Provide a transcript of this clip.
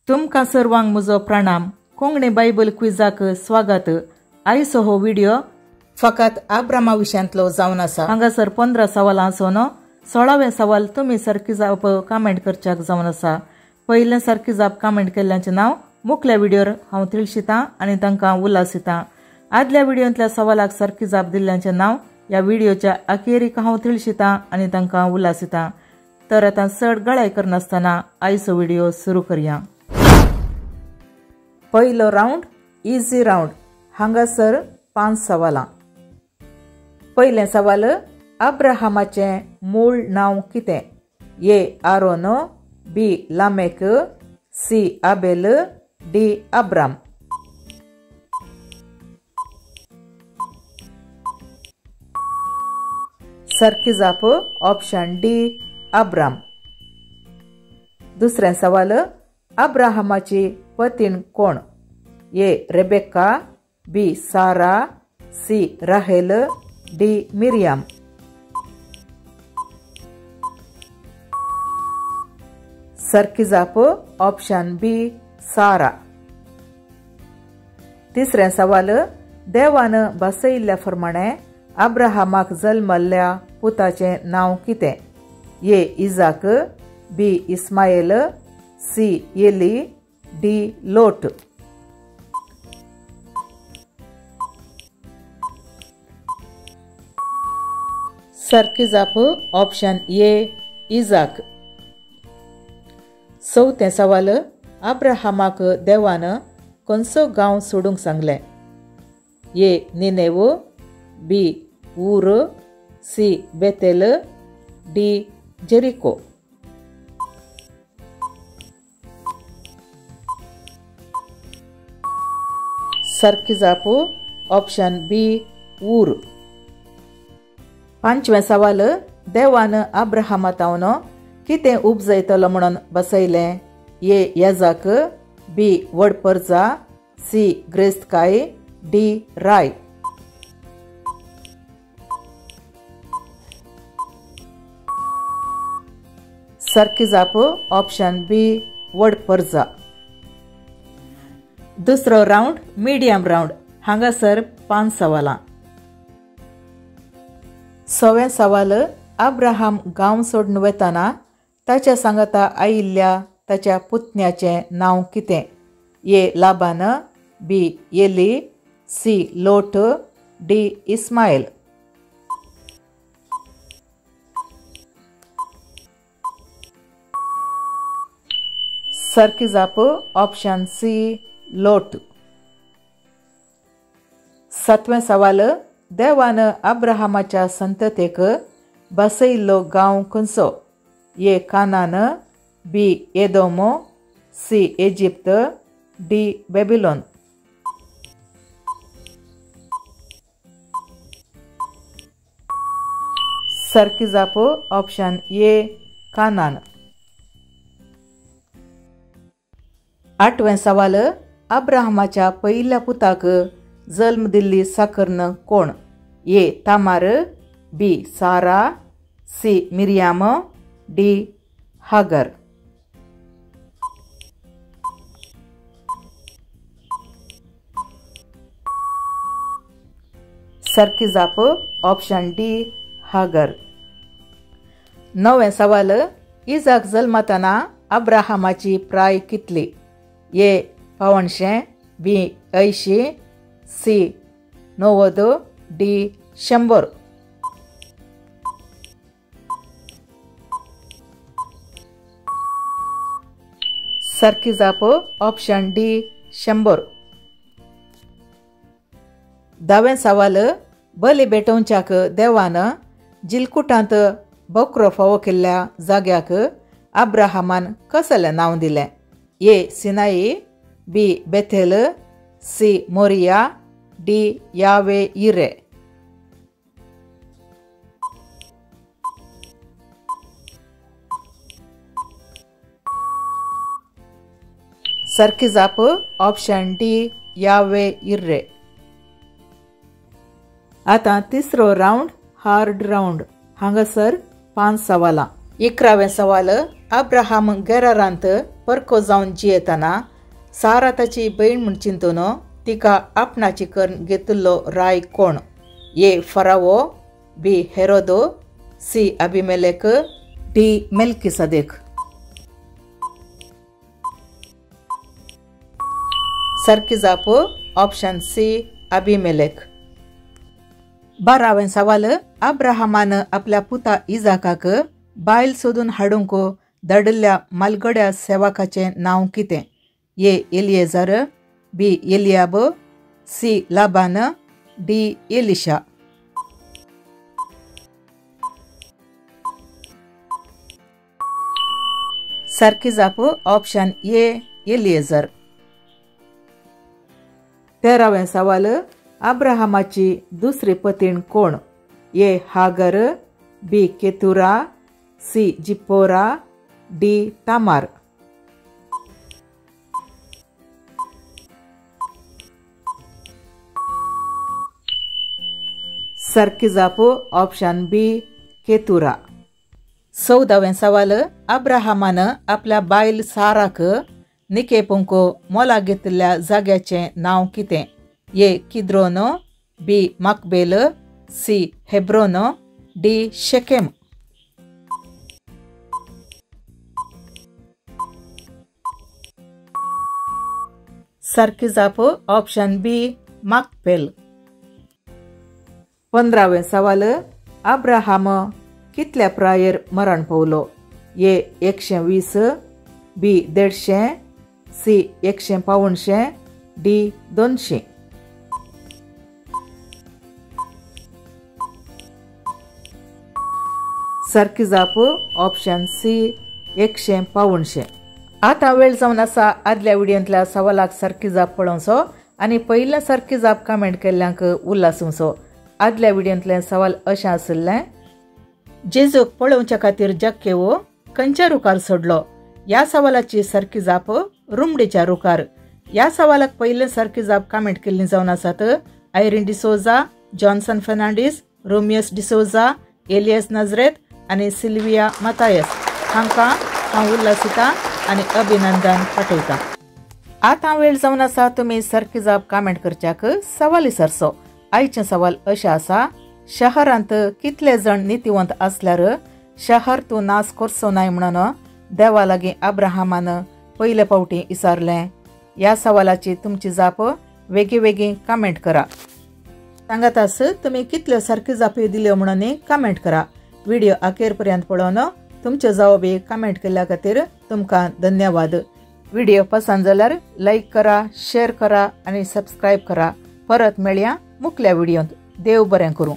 तुमकां सर्वांक म्हजो प्रणाम. कोंकणी बायबल क्विजाक स्वागत. आयचो हो व्हिडिओ फकत आब्रामा विशयांतलो जावन आसा. हांगासर 15 सवालां आसून 16वें सवाल तुमी सारकी जाप कमेंट करच्याक जावन आसा. पयलें सारकी जाप कमेंट केल्ल्याचें नांव मुखल्या व्हिडियोर हांव तिळशितां आनी तांकां उल्हासितां. आदल्या व्हिडियोंतल्या सवालाक सारकी जाप दिल्ल्याचें नांव ह्या व्हिडियोच्या अखेरीक हांव तिळशितां आनी तांकां उल्हासितां. तर आतां चड गळाय करनासतना आयचो व्हिडिओ सुरू करया. पयलो रावंड इजी रावंड. हांगासर 5 सवालां. पयलें सवाल, अब्राहमाचें मूळ नांव कितें? A Aaron, B Lamech, C Abel, D Abram. सारकी जाप ऑप्शन डी अब्राम. दुसरें सवाल, अब्राहमाची पतीण कोण? A Rebecca, B Sarah, C Rahel, D Miriam. सारकी जाप ऑप्शन बी सारा. तिसरें सवाल, देवान बसयिल्ल्या प्रमाणे अब्राहमाक जल्मल्ल्या पुताचें नांव कितें? A Isaac, B Ismail, C Eli, D Lot. सारकी जाप ऑप्शन ए इजाक. चवथें सवाल, अब्राहमाक देवान खंयचो गांव सोडूंक सांगलें? A Nineveh, B Ur, C Bethel, D Jericho. सारकी जाप ऑप्शन बी ऊर. पांचवें सवाल, देवान अब्राहमा तावन कितें उपजयतलो म्हणून बसयलें? ए याजाक, बी व्हड परजा, सी ग्रेस्तकाय, डी राय. सारकी जाप ऑप्शन बी व्हड परजा. दुसरो रावंड मिडियम रावंड. हांगासर 5 सवालां. सवें सवाल, अब्राहम गांव सोडून वतना ताच्या सांगाता आयिल्ल्या ताच्या पुतण्याचें नांव कितें? A Laban, B Eli, C Lot, D Ismail. सारकी जाप ऑप्शन सी लोट. सातवें सवाल, देवान अब्राहमाच्या संततेक बसयिल्लो गांव खंयचो? A Canaan, B Edom, C Egypt, D Babylon. सारकी जाप ऑप्शन ए कानान. आठवें सवाल, अब्राहमाच्या पयल्या पुताक जल्म दिल्ली साकर्न कोण? A Tamar, B Sarah, C Miriam, D Hagar. सारकी जाप ऑप्शन डी हागर. णवें सवाल, इजाक जल्मतना अब्राहमाची प्राय कितली? ए 85, बी 80, सी 90, डी 100. सारकी जाप ऑप्शन डी 100. धावें सवाल, बली भेटोवच्याक देवान जिलकुटांत बकरो फावो केल्ल्या जाग्याक अब्राहमान कसलें नांव दिलें? A Sinai, B Bethel, C Moriah, D Yahweh Jireh. सारकी जाप ऑप्शन डी यावे इरे. आतां तिसरो रावंड हार्ड रावंड. हांगासर 5 सवालां. 11वें सवाल, अब्राहम गेरारांत परको जावन जियेतना सारा ताची भयण म्हूण चिंतून तिका आपणाची करून घेतिल्लो राय कोण? A Pharaoh, B Herod, C Abimelech, D Melchizedek. सारकी जाप ऑप्शन सी अबिमेलेक। 12वें सवाल, अब्राहमान आपल्या पुता इजाकाक बायल सोदून हाडूंक धाडिल्ल्या मालगड्या सेवकाचें नांव कितें? A Eliezer, B Eliab, C Laban, D Elisha. सारकी जाप ऑप्शन ए एलिएझर। 13वें सवाल, अब्राहमाची दुसरी पतीण कोण? A Hagar, B Keturah, C Zipporah, D Tamar. सारकी जाप ऑप्शन बी केतुरा। 14वें सवाल, अब्राहमान आपल्या बायल साराक निकेपूंक मोला घेतिल्ल्या जाग्याचें नांव कितें? A Kidron, B Machpelah, C Hebron, D Shechem. सारकी जाप ऑप्शन बी माकपेल। 15वें सवाल, अब्राहम कितल्या प्रायेर मरण पावलो? ए 120, बी 150, सी 175, डी 200। सारकी जाप ऑप्शन सी 175। आतां वेळ जावन आसा आदल्या व्हिडियोंतल्या सवालाक सारकी जाप पळोवचो आनी पयल्या सारकी जाप कमेंट केल्ल्यांक उल्हास. आदल्या व्हिडियोंतलें सवाल अशें आशिल्लें, जेजूक पळोवच्या खातीर जक्केवो खंयच्या रुखार सोडलो? ह्या सवालाची सारकी जाप रुमडीच्या रुखार. ह्या सवालाक पयले सारकी जाप कमेंट केल्ली जावन आसात Irene D'Souza, Johnson Fernandes, Romeus D'Souza, Elias Nazareth आनी सिल्विया मतायस हांकां हांव उल्हासिता आनी अभिनंदन पाठयता. आतां वेळ जावन आसा तुमी सारकी जाप कमेंट करच्याक सवाल विचारचो. आयचें सवाल अशें आसा, शहरांत कितले जण नितीवंत आसल्यार शहर तूं नाश करचो नाय म्हणून देवा लागीं अब्राहमान पयले फावटी विचारलें? ह्या सवालाची तुमची जाप वेगळी वेगळी कमेंट करा. सांगात आस तुमी कितल्यो सारक्यो जापयो दिल्यो म्हणून कमेंट करा. व्हिडिओ अखेर पर्यंत पळोवन तुमच्यो जवाबी कमेंट केल्ल्या खातीर तुमकां धन्यवाद. व्हिडिओ पसंत जाल्यार लायक करा, शेअर करा आनी सबस्क्रायब करा. परत मेळया मुखल्या व्हिडियोंत. देव बरें करूं.